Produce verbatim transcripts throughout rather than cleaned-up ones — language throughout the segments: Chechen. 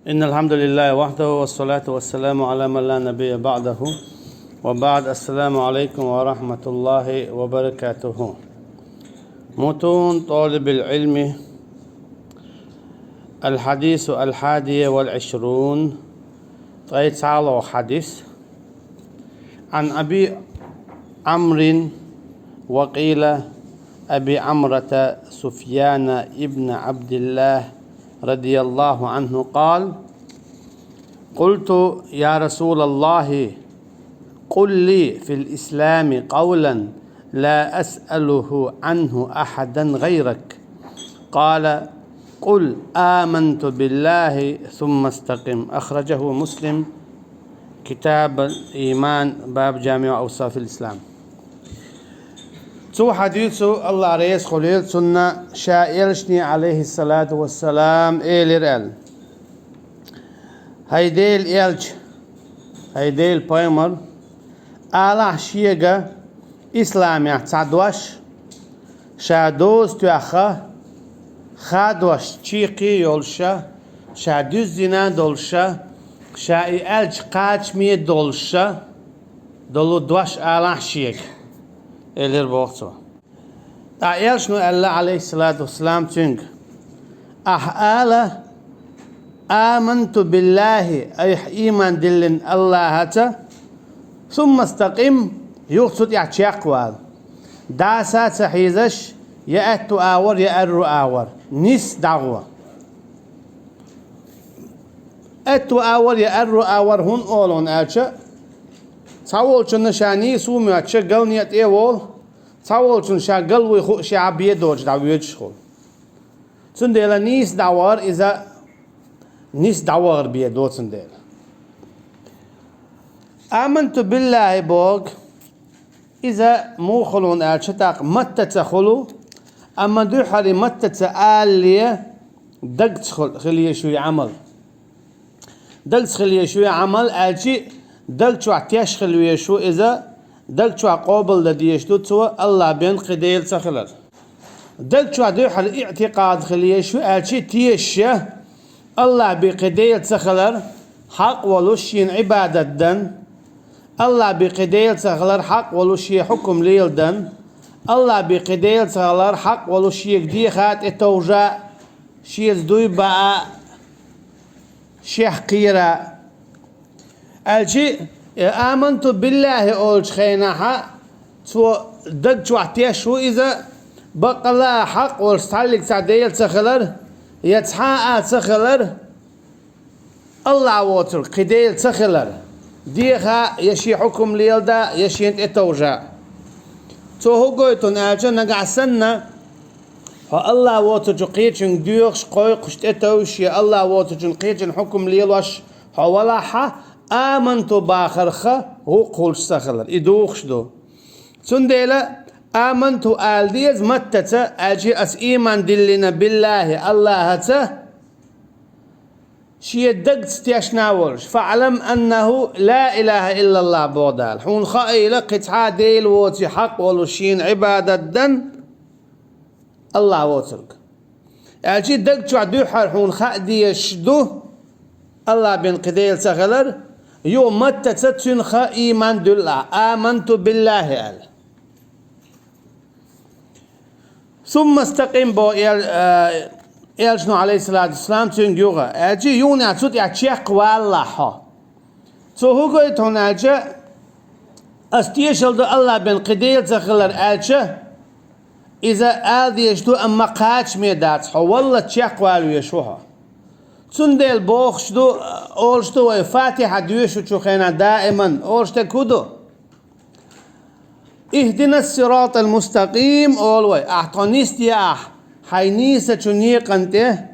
إن الحمد لله وحده والصلاة والسلام على من لا نبي بعده وبعد. السلام عليكم ورحمة الله وبركاته. متون طالب العلم، الحديث الحادي والعشرون. ثلاثة عشر حديث. عن أبي عمرو، وقيل أبي عمرة، سفيان بن عبد الله رضي الله عنه قال: قلت: يا رسول الله، قل لي في الإسلام قولا لا أسأله عنه أحدا غيرك. قال: قل آمنت بالله ثم استقم. أخرجه مسلم، كتاب الإيمان، باب جامع أوصاف الإسلام. Цу хьадисо, Аллах реза хуьлийла цунна, ша элчане, алейхиссалату вассалам, элира аьлла: «ХӀай Делан элча, хӀай Делан пайхамар, алахь шега исламехь цхьа дош, ша доза тоьхна, хадош чийкхий йолуша, ша дуьззина долуша, ша и аьлча кхачаме долуша долу дош алахь шега», — элира боху цо. ТӀаккха элчано аьлла, алейхиссалату вассалам, цуьнга: «Ахь ала: „Аманту биллахи“, айхьа ийман диллина Аллахьаца, „сумма стакъим“, юха цу тӀехь чекхвала. Даса а ца хьийзаш, я аьтту агӀор, я аьрру агӀор, нис дӀагӀо». Аьтту агӀор я аьрру агӀор хӀунда олу аьлча, цхьаволчунна ша нийса ву моьттуш, галне а тӀе а волу, цхьаволчунна ша галвуй хууш, ша бен доцуш дӀавоьдуш хуьлу. Цундела нийса дӀавахар иза нийса дӀавахар бен доцун дела. «Аманту биллахи» боху, иза муха хуьлу аьлча, тӀаккха маттаца хуьлу, амма дуьххьара маттаца алале дагца хил-, хила езаш ю и Ӏамал. Дагца хила езаш ю и Ӏамал аьлча, даг чохь теш хила везаш ву иза, даг чохь къобалдан дезаш ду цо, Аллах бен кхин Дела ца хилар. Даг чохь дуьххьара иътикъад хила езаш ю аьлча, тешаш я, Аллах бен кхин Дела ца хилар хьакъ волуш шена Ӏибадат дан, Аллах бен кхин Дела ца хилар хьакъ волуш шен хьукум леладан, Аллах бен кхин Дела ца хилар хьакъ волуш шега деха а, тӀетовжа а, шеца дуй баа а, шех кхера а. Аьлча, э, «Аманту биллахи» олучу хенахьа, цо даг чохь теш ву иза, баккъалла а хьакъ волуш цхьаллиг цхьа Дела ца хилар, я цхьа а ца хилар, Аллах воцург кхин Дела ца хилар, деха а, я шен хьукум лелада а, я шена тӀетовжа а. Цо хӀун гойту аьлча, нагахь санна хьо Аллах воцурчу кхечуьнга доьхуш, кхойкхуш, тӀетовжуш, я Аллах воцурчун кхечун хьукум лелош хьо валахьа, «Аманту» бахарх гӀуллакх хуьлуш ца хилар, и духуш ду. Цундела «Аманту» ала деза маттаца, аьлча ас ийман диллина биллахи, Аллахьаца, шен дагца тешна а волуш, «фаӀлам аннаху ла илаха иллаллах», боху Дала. Хьуна хаийла, кхин цхьа а Дела воций хьакъ волуш шена Ӏибадат дан Аллах воцург. Аьлча даг чохь дуьххьара хьуна хаа дезаш ду, Аллах бен кхин Дела ца хилар, юха маттаца цуьнах ийман дуьллу ахь, «Аманту биллахи» аьлла. «Сумма стакъим» бо эл-, э, элчано, алейхиссалату вассалам, цуьнга юха. Аьлча юха цу тӀехь чекхвалалахь хьо. Цо хӀун гойту хьуна аьлча, ас тешалла ду Аллах бен кхин Дела ца хилар аьлча, иза ала дезаш ду, амма кхачаме дац, хьо валлалц чекхвала везаш ву хьо. Цундела бохуш ду, олуш ду вай Фатихьа доьшучу хенахь даиман, олуш дерг хӀун ду? «Ихдинас сиратал мустакъим», олу вай, ахь тхо нисде ахь хьайн нийсачу некъан тӀе,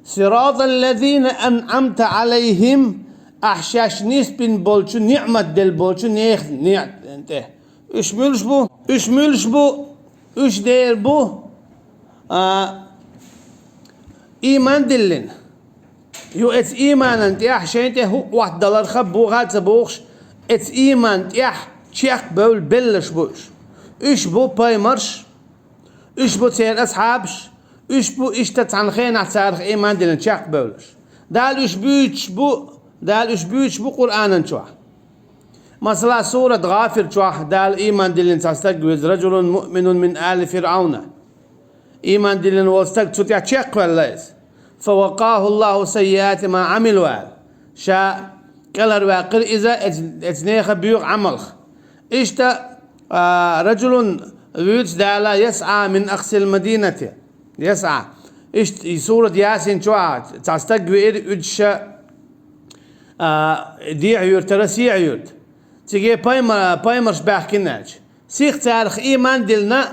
«сиратал лазина анъамта алайхим», ахь шаьш нисбина болчу, ниъмат делла болчу нехан некъан тӀе. Уьш муьлш бу? Уьш муьлш бу? Уьш дера бу, а, ийман диллина. Ю эцу ийманан тӀехь шайн тӀе хӀуъа Ӏоттадаларх а боху а ца бохуш, эцу ийман тӀехь чекхбевлла белларш бу уьш. Уьш бу пайхамарш, уьш бу церан асхьабаш, уьш бу иштта цхьана хенахь царах ийман диллина чекхбевлларш. Дала уьш буьйцуш бу, Дала уьш буьйцуш бу Къуръанан чохь. Масала, сурат ГӀафир чохь Дала ийман диллина цхьа стаг вуьйцу, رجل مؤمن من آل فرعون. Ийман диллина волу стаг, цу тӀехь чекхваьлла иза. فوقاه الله سيئات ما عمل аьлла. Ша кӀелхьарваьккхира иза эц-, эцу нехан боьхачу Ӏамалх. Иштта, а, رجل вуьйцу Дала يسعى من أقصى المدينة. يسعى. Иштта и сурат Ясин чохь цхьа стаг веара уьдуш, а, дехьа юьртара сехьа юьрта. Циге пайма-, паймарш баьхкина аьлча. Сиха царах ийман диллина,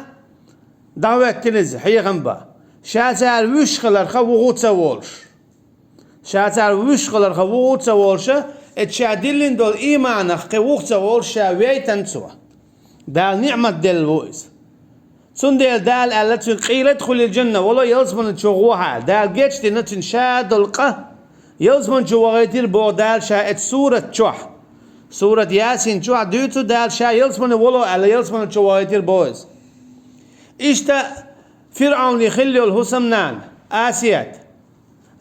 дӀахӀоьттина иза, хьехам бан. Ша цара вуьш хиларха вуха ца волуш. Ша цара вуьш хиларха вуха ца волуша, эцу ша диллина долу ийманах кхин вуха ца волуш ша вейтина цо. Дала ниӀмат делла ву иза. Цундела Дала аьлла цуьнга: قيل ادخل الجنة, вало ялсамани чу гӀо хьо аьлла. Дала гечдина цуьнан ша долу къа. Ялсамани чу вахийтира боху Дала ша эцу сурат чохь. Сурат Ясин чохь дуьйцу Дала ша ялсамани вало аьлла, ялсамани чу вахийтира боху иза. Иштта ФирӀавне хилла йолу хӀусамнана Асият.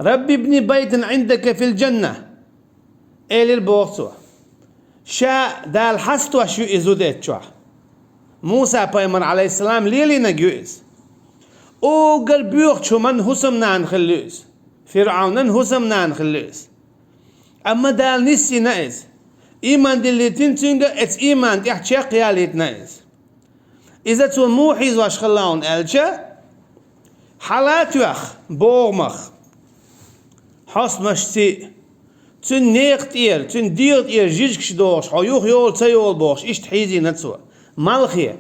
رب ابن لي بيتا عندك في الجنة. Элира боху цо. Ша Дала хьастош ю и зуда эцу чохь. Муса пайхамар, Ӏалайхиссалам, лелийнарг ю иза. Уггар боьхачу хӀуманан хӀусамнана хилла ю иза. ФирӀавнан хӀусамнана хилла ю иза. Амма Дала нисйина иза. Ийман диллийтина цуьнга, эцу ийман тӀехь чекхъялийтина иза. Иза цо муха хьийзош хилла хьуна аьлча, хьала а тоьхна богӀамах, хьостамашций, цуьнан некха тӀера, цуьнан дегӀа тӀера жижигаш дохуш, хьо юха йолу ца йолу бохуш, иштта хьийзийна цо. Малхе,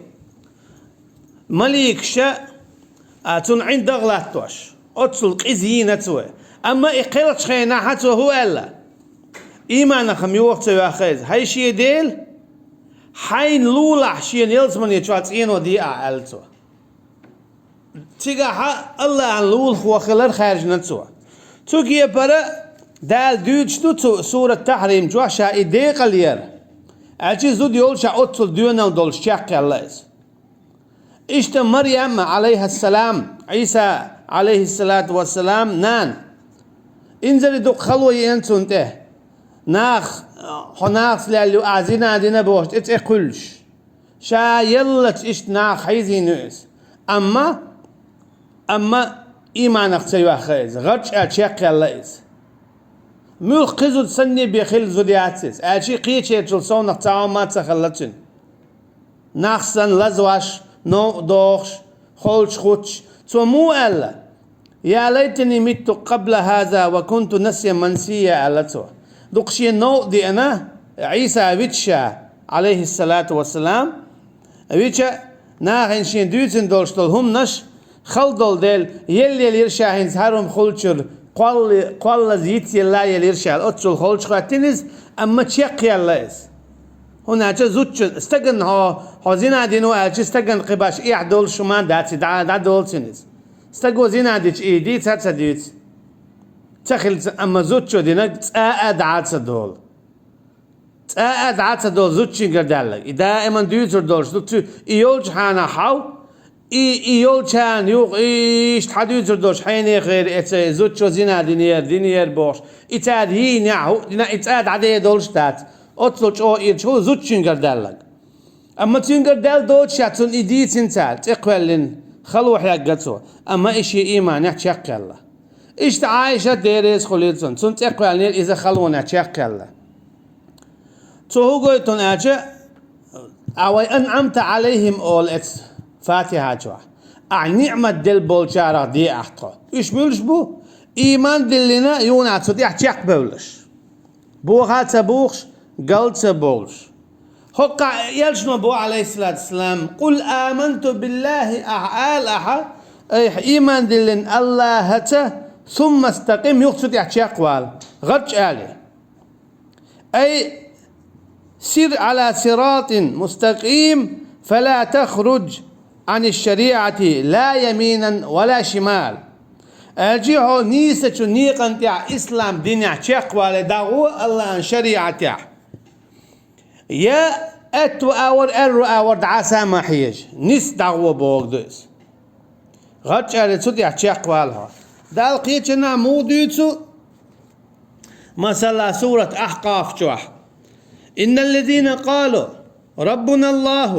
маликаша, а, цунна ӀиндагӀ латтош, оццул къиза йийна цо. Амма и кхелхачу хенахь цо хӀун аьлла? Ийманах-м йоха ца йоьхна иза: «ХӀай шен Дела, хьайна лулахь шена ялсамани чохь цӀено де ахь», — аьлла цо. Цигахь Аллахьан лулахо хилар хаьржина цо. Цу кепара Дала дуьйцуш ду цу сурат Тахьрим чохь ша и декъал яр. Аьлча зуда йолчохь оццул доьналла долуш чекхъяьлла иза. Иштта Марьям, Ӏалайхиссалам, Ӏийса, Ӏалайхиссалату вассалам, нана. Инзаре дукха хало еана цунна тӀе. Нах, хьо нахаца лелла ю, ахь зина дина бохуш, тӀе цӀе кхуьллуш. Ша еллачу иштта наха хьийзийна ю иза. Амма, амма ийманах ца йоьхна иза, гӀарчӀа чекхъяьлла иза. Муьлхха кхин зуда санна бен хилла зуда яц иза, аьлча кхечерчул совнах цхьа хӀума а ца хилла цуьнан. Нах санна лазош, новкъа дохуш, холчу хуттуш, цо муха аьлла: «Я лайтани митту къабла хаза ва кунту насиян мансия», — аьлла цо. Дукха шен новкъа деана, Ӏийса вича ша, Ӏалайхиссалату вассалам, вича, нахана шен дуьйцина долуш долу хӀуманаш хала долу дела, елла елира ша хӀинца хӀара хӀума хуьлучуьра, кхолла-, кхоллаза йицъелла елира ша, оццул холчу хӀоьттина иза, амма чекхъяьлла иза. ХӀунда аьлча зудчун, стагана хьо, хьо зина дина ву аьлча, стагана кхин башха эхь долуш хӀума дац и, дӀа-, дӀадолу цуьнан иза. Стаго зина дича, и дийца а ца дуьйцу. Ца хилла, амма зудчо динарг цкъа а дӀа ца долу. Цкъа а дӀа ца долу зудчуьнгара даьлларг. И даиман дуьйцур долуш ду цуьнан, и йолчу хьанахь хьал, и, и йолчарна юкъа, и иштта хьан дуьйцур долуш, хьенехера эца, и зудчо зина динера, динера бохуш. И цара йийна, хӀуъа дина, и цкъа дӀадер долуш дац. Оццул чӀогӀа ирча хӀу зудчуьнгара даьлларг. Амма цуьнгара даьлла доцуш а цунна и дийцина цара, цӀе кхоьллина, хало хьегна цо, амма и шен ийманехь чекхъяьлла. Иштта Ӏайшат, Дела реза хуьлийла цунна, цунна цӀе кхоьллинера иза халонехь чекхъяьлла. Цо хӀун гойту аьлча, а вай анъамта Ӏалайхим олу эцу Фатихьа чохь. Ахь ниӀмат делла болчарах де ахь тхо. Уьш муьлш бу? Ийман диллина, юха цу тӀехь чекхбевллаш. Боха а ца бухуш, гал а ца бовлуш. ХӀокхахь элчано боху, Ӏалайхиссалату вассалам: «Къул аманту биллахи», ахьа ала ахьа, айхьа ийман диллина Аллахьаца, сумма стакъим, юха цу тӀехь чекхвала. ГӀарчӀ али. Ай сир Ӏала сиратин мустакъим, фала тахруж Ӏани шариати ла яминан ва ла шимал. Аьлчи хьо нийсачу некъан тӀехь, ислам динехь чекхвале дӀагӀо Аллахьан шариатехь. Я аьтту агӀор, аьрру агӀор дӀаса а ма хьежа, нис дӀагӀо бохург ду иза. ГӀарчӀ али цу тӀехь чекхвала хьо. Дала кхечанхьа муха дуьйцу? Масала, сурат Ахькъаф чохь: «إن الذين قالوا ربنا الله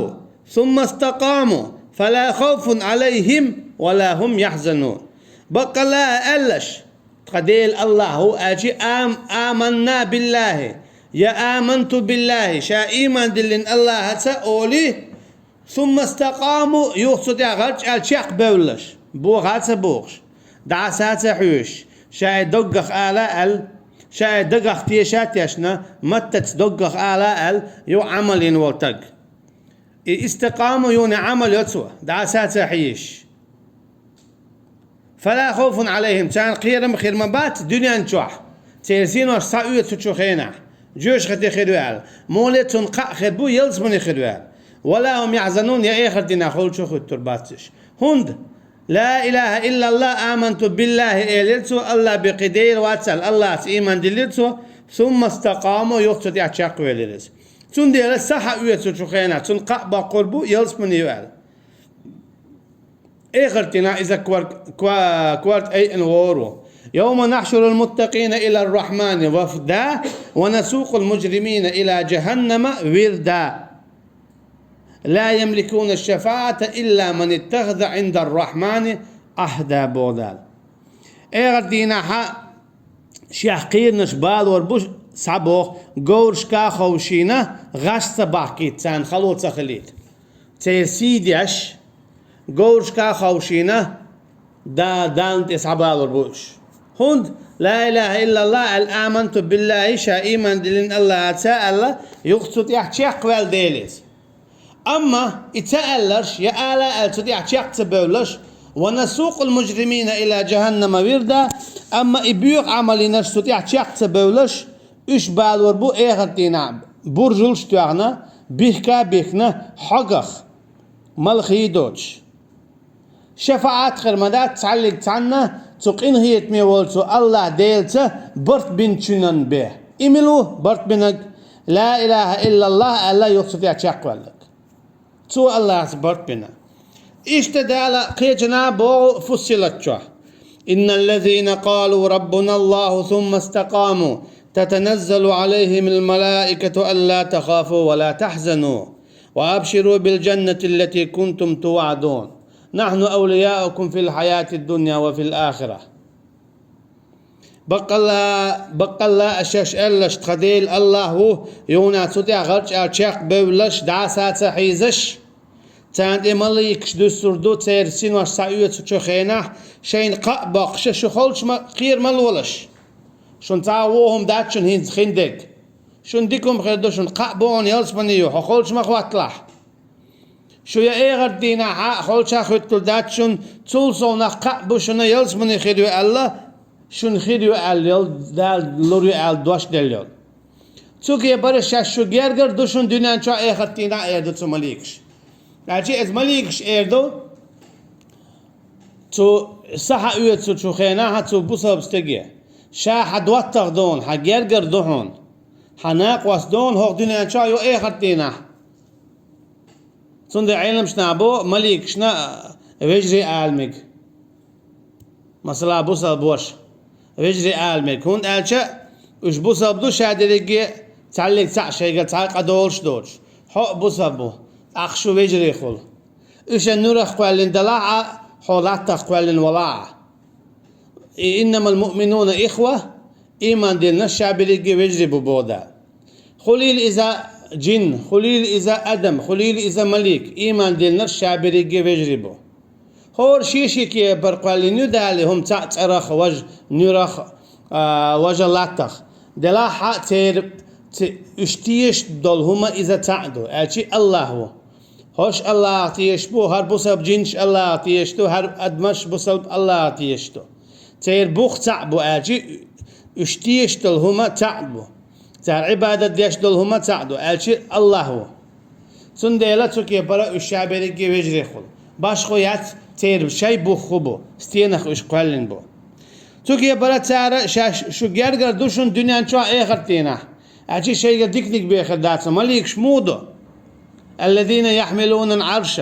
ثم استقاموا فلا خوف عليهم ولا هم يحزنون». Баккъалла а аьллаш, тхан Дела Аллахь ву аьлча, ам-, «آمنا بالله», я «آمنت بالله», ша ийман диллина Аллахьаца олий, «ثم استقاموا», юха цу тӀехь гӀарчӀ аьлла чекхбевллаш, бохьа а ца бохуш, дӀаса а ца хьоьжуш, шайн доггах ала аьлла, шайн дагах теша а тешна, маттаца доггах ала аьлла, юха Ӏамал йина волу стаг. И истикъама юна Ӏамал йо цо, дӀаса а ца хьоьжуш. «فلا خوف عليهم», царна кхерам а хир ма бац дуьнен чохь, церан синош схьаоьцучу хенахь, жоьжахати хир ю аьлла, муха аьлча цунна кхаъ хир бу, ялсамани хир ю аьлла, «ولا هم يحزنون», я эхарт дийнахь холчу а хӀуьттур бац уьш. ХӀунда? «لا إله إلا الله، آمنت بالله», элира цо, Аллахь бен кхин Дела вац аьлла, Аллахьца ийман диллира цо, «ثم استقاموا», юха цу тӀехь чекхвелира иза. Цундела схьаоьцучу хенахь цунна кхаъ боккхур бу, ялсамани ю аьлла. Эхарт дийнахь иза кор-, кор-, корта айина вогӀур ву: «يوم نحشر المتقين إلى الرحمن وفدا ونسوق المجرمين إلى جهنم وردا لا يملكون الشفاعة إلا من اتخذ عند الرحمن عهدا», боху Дала. Эхарт дийнахь шех кхийрнаш балор бу, схьабоху, говрашка а ховшийна, гӀаш ца бахкийта, царна хало ца хилийта. Церан сий деш, говрашка а ховшийна, да-, Дална тӀе схьабалор бу уьш. ХӀунда? «لا إله إلا الله» аьлла, «آمنت بالله», ша ийман диллина Аллахьаца аьлла, юха цу тӀехь чекхваьлла Дела иза. Амма и ца аьлларш, я ала аьлла цу тӀехь чекх ца бевлларш, «ونسوق المجرمين إلى جهنم وردا», амма и боьха Ӏамал йинарш цу тӀехь чекх ца бевлларш, уьш балор бу эхарт дийнахь буржалш а тоьхна, бихка а бихкина хьогах, малхий а доцуш. Шафаат хир ма дац цхьаллиг цхьанна цу къинхетаме волчу Аллахь Делаца барт бинчунна бен. И мила ву барт бинарг? «لا إله إلا الله» аьлла, юха цу тӀехь чекхваьлларг. Цо Аллахьца барт бина. Иштта Дала кхечанхьа боху Фуссилат чохь: «إن الذين قالوا ربنا الله ثم استقاموا تتنزل عليهم الملائكة ألا تخافوا ولا تحزنوا وأبشروا بالجنة التي كنتم توعدون نحن أولياؤكم في الحياة الدنيا وفي الآخرة». Баккъалла, баккъалла а шаьш аьлларш, тхан Дела Аллахь ву, юха цу тӀехь гӀарчӀ аьлла чекхбевлларш, дӀаса а ца хьийзаш, царна тӀе маликаш дуьссур ду, церан синош схьаоьцучу хенахь, шайна кхаъ боккхуш, шу холчу ма-, кхера ма лолаш. Шуна цхьа а вон хӀума дац шуна хӀинца хиндерг. Шуна дика хӀума хир ду, шуна кхаъ бу хьуна ялсамани ю, хьо холчу ма хӀотталахь. Шу я эхарт дийнахь а холчохь хӀуьттур дац шуна, цул совнах кхаъ бу шуна ялсамани хир ю аьлла, шуна хир ю аьлла йолу, Дала лур ю аьлла дош делла йолу. Цу кепара шаьш шу гергара ду шуна дуьнен чохь, эхарт дийнахь а эр ду цу маликаш. Аьлча иза маликаш эр ду, цу схьаоьцучу хенахь а цу бусалба стеге: ша хьан доттагӀа ду хьуна, хьан гергара ду хьуна, хьан накъост ду хьуна хӀокху дуьнен чохь а, ю эхарт дийнахь. Цундела Ӏеламнаха бо маликашна вежарий ала мега. Масала, бусалба ваша, вежарий ала мега, хӀунда аьлча уьш бусалба ду, ша дерриге цхьаллиг цхьаъ шайгара цхьа а къа долуш доцуш. Хьо а бусалба ву, тӀаккха шу вежарий хуьлу. Уьш нуьрах кхоьллина далахь а, хьо латтах кхоьллина валахь а. И «إنما المؤمنون إخوة», ийман диллинарш ша берриге вежарий бу боху Дала. Хуьлийла иза джин, хуьлийла иза адам, хуьлийла иза малик, ийман диллинарш ша берриге вежарий бу. ХӀора шен-шен кепара кхоьллина ю Дала хӀума цхьаъ цӀарах, важа нуьрах, а, важа латтах. Делахь а церан, ц-, уьш тешаш долу хӀума иза цхьаъ ду, аьлча Аллахь ву. ХӀорш Аллахьах тешаш бу, хӀара бусалба джинаш Аллахьах тешаш ду, хӀара адамаш бусалба Аллахьах тешаш ду. Церан бух цхьаъ бу, аьлча уьш тешаш долу хӀума цхьаъ бу. Цара Ӏибадат деш долу хӀума цхьаъ ду, аьлча Аллахь ву. Цундела цу кепара уьш ша берриге вежарий хуьлу. Башхо яц, церан шайн бух хӀун бу, стенах уьш кхоьллина бу. Цу кепара цара шаьш шу гергара ду шуна дуьнен чохь, эхарт дийнахь. Аьлча шайгара диканиг бен хир дац, маликаш муха ду? «الذين يحملون العرش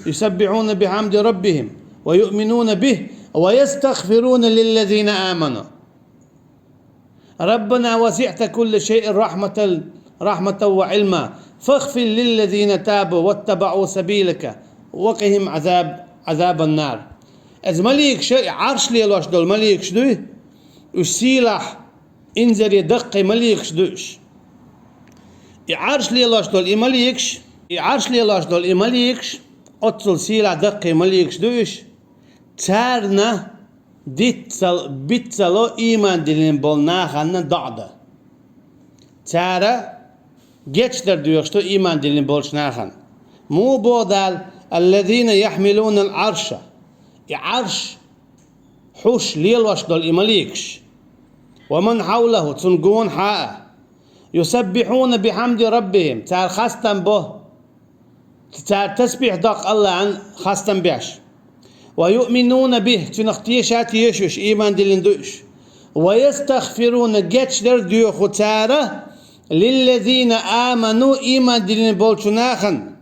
يسبحون بحمد ربهم ويؤمنون به ويستغفرون للذين آمنوا». ربنا وسعت كل شيء رحمة رحمة وعلما فاغفر للذين تابوا واتبعوا سبيلك وقهم عذاب عذاب النار. Из маликаш, и Ӏарш лелош долу маликаш дуй, уьш сийлахь, инзаре даккхий маликаш ду уьш. И Ӏарш лелош долу и маликаш, и Ӏарш лелош долу и маликаш, оццул сийлахь даккхий маликаш ду уьш, царна диццал, биццало ийман диллина болу нахана доӀа дан. Цара гечдар доьхуш ду ийман диллина болчу нахана. Муха боху Дала: الذين يحملون العرش. И Ӏарш хьуш лелош долу и маликаш. ومن حوله, цунна гонахьа а. يسبحون بحمد ربهم, цара хастам бо. Цара тасбихь доккху Аллахьан хастам беш. ويؤمنون به, цунах теша а тешаш, ийман диллина ду уьш. ويستغفرون, гечдар доьху цара, للذين آمنوا, ийман диллина болчу нахана.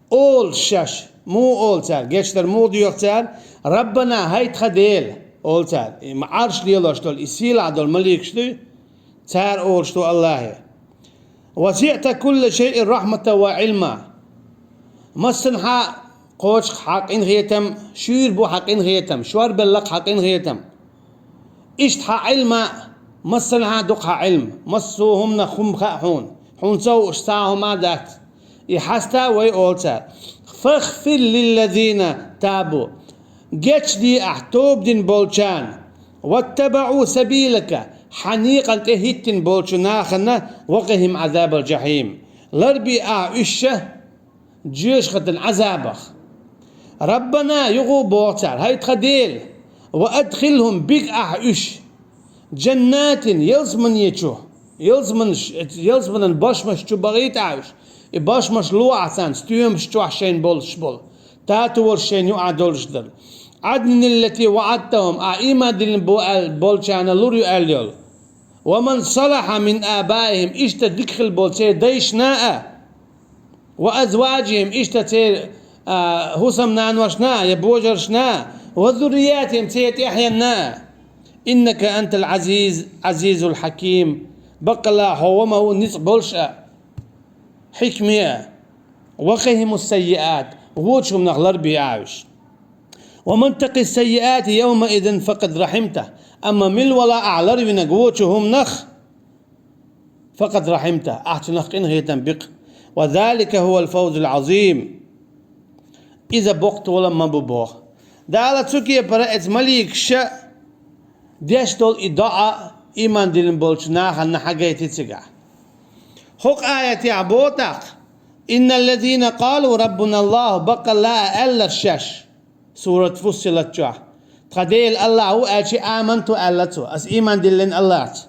Олуш шаьш, муха олу цара, гечдар муха доьху цара, ربنا, хӀай тхан Дела, олу цара. И ма Ӏарш лелош долу, и сийлахь долу маликаш дуй, цара олуш ду Аллахье. وسعت كل شيء رحمة وعلما. Массанхьа кхочух хьан къинхетам, шуьйра бу хьан къинхетам, шорбеллакх хьан къинхетам. Иштта хьан Ӏилма, массанхьа дукха хьан Ӏилма, массо а хӀуманах хӀума хаьа хьуна, хьуна ца хууш цхьа а хӀума дац. И хьаста а вай олу цара: فاغفر للذين تابوا. Гечде ахь тоба дина болчарна, واتبعوا سبيلك, хьан некъан тӀе хӀиттина болчу нахана, وقهم عذاب الجحيم. Ларбе ахь уьш ша жоьжахатан Ӏазабах. ربنا, юха а боху цара, хӀай тхан Дела, وأدخلهم, бига ахь уьш, جنات, ялсамане чу, ялсаманаш, ялсаманан бошмаш чу бахийта ахь уьш, и бошмаш ло ахь царна, стоьмаш чохь шайна болуш болу, татолаш шайна юкъахь долуш дара. عدن التي وعدتهم, ахь ийман диллина бу аьлла болчарна лур ю аьлла йолу. ومن صلح من آبائهم, иштта дика хилла болу церан дайшна а, وأزواجهم, иштта церан, а, хӀусамнаношна а, я божаршна а, وذرياتهم, церан тӀаьхьенна а. إنك أنت العزيز العزيز الحكيم. Баккъалла хьо ва ма ву ницкъ болуш а, хьикме а. وقهم السيئات, вочу хӀуманах ларбе ахь уьш. ومن تق السيئات يومئذ فقد رحمته. Амма мила вала ахь ларвинарг вочу хӀуманах, فقد رحمته, ахь цунах къинхетам бикх. وذلك هو الفوز العظيم. Иза боккха толам ма бу боху. Дала цу кепара эца маликаша деш долу и доӀа ийман диллина болчу нахана хьагайти цигахь. ХӀокху аятехь боху тӀаккха: إن الذين قالوا ربنا الله, баккъалла а аьлларш шаьш. Сурат Фуссилат чохь. Тхан Дела Аллах ву аьлча, аманту аьлла цо, ас ийман диллина Аллахца.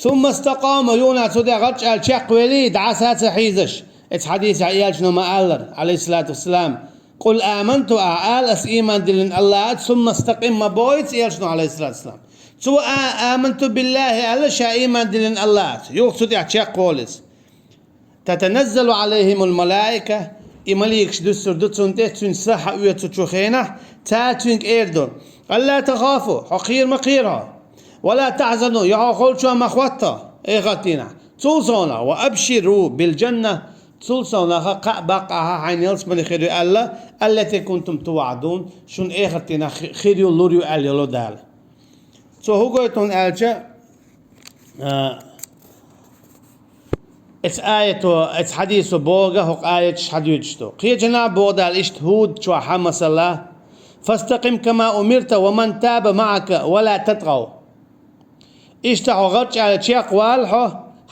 ثم استقاموا, юха цу тӀе гӀарчӀ аьлла чекхвелий, дӀаса а ца хьийзаш. Эцу хьадисехь элчано ма-аллара, алейхиссалату вассалам: قل آمنت, ахь ала, ас ийман диллина Аллахца, ثم استقم, ма боху-кх элчано, алейхиссалату вассалам. Цо а, آمنت بالله аьлла, ша ийман диллина Аллахца. Юха цу тӀехь чекхволу иза. تتنزل عليهم الملائكة, и маликаш дуьссур ду цунна тӀе, цуьнан са хьаоьцучу хенахь, цара цуьнга эр ду: ألا تخافوا, хьо кхера ма кхера хьо, ولا تحزنوا, я хьо холчо ма хӀотта хьо, эхартийнахь. Цул совнах, وأبشروا بالجنة, цул совнаха кхаъ баккха ахьа хьайна ялсамане хир ю аьлла, التي كنتم توعدون, шуна эхартийнахь хи-, хир ю, лур ю аьлла йолу Дала. Цо хӀун гойту хьуна аьлча, а, эцу аято, эцу хьадисо бохург хӀокху аяташ хьадуьйцуш ду. Кхечанхьа боху Дала иштта ХӀуд чохь хьан масала: فاستقم كما أمرت ومن تاب معك ولا تطغوا. Иштта хьо гӀарчӀ аьлла чекхвала хьо,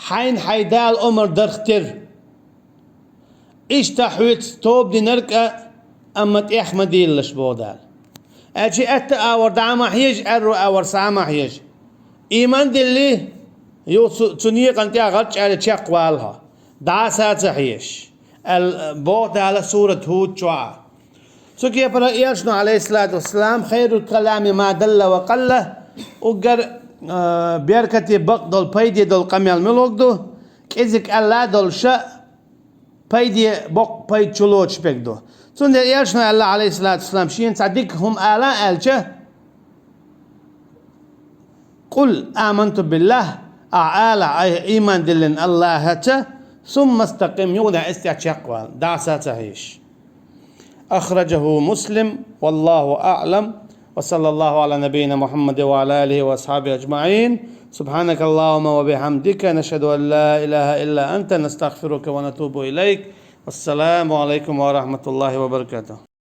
хьайна хьайн Дала омра дарх тера. Иштта хьоьца тоба динарг а, амма тӀех ма дийлалаш, боху Дала. Аьлча, аьтту агӀор дӀа а ма хьежа, аьрру агӀор схьа а ма хьежа. Ийман диллий, юха цу, цу некъан тӀехь гӀарчӀ аьлла чекхвала хьо, дӀаса а ца хьежаш, аьлла боху Дала сурат ХӀуд чохь. Цу кепара элчано, алейхиссалату вассалам: خير الكلام ما دل وقل, уггар, а, беркате бакъ долу, пайде долу къамел муьлхарг ду, кӀезиг аьлла долуш а, пайде боккха пайда чулоцуш берг ду. Цундела элчано аьлла, алейхиссалату вассалам, шена цхьа дика хӀума ала аьлча: قل آمنت بالله, Ахь алахь, айхьа ийман диллина АллахӀаца, ثم استقم, юха дӀа эстя чекхвала, дӀа сацахьийша. أخرجه مسلم، والله أعلم، وصلى الله على نبينا محمد وعلى آله وأصحابه أجمعين. سبحانك اللهم وبحمدك، نشهد أن لا إله إلا أنت، نستغفرك ونتوب إليك. والسلام عليكم ورحمة الله وبركاته.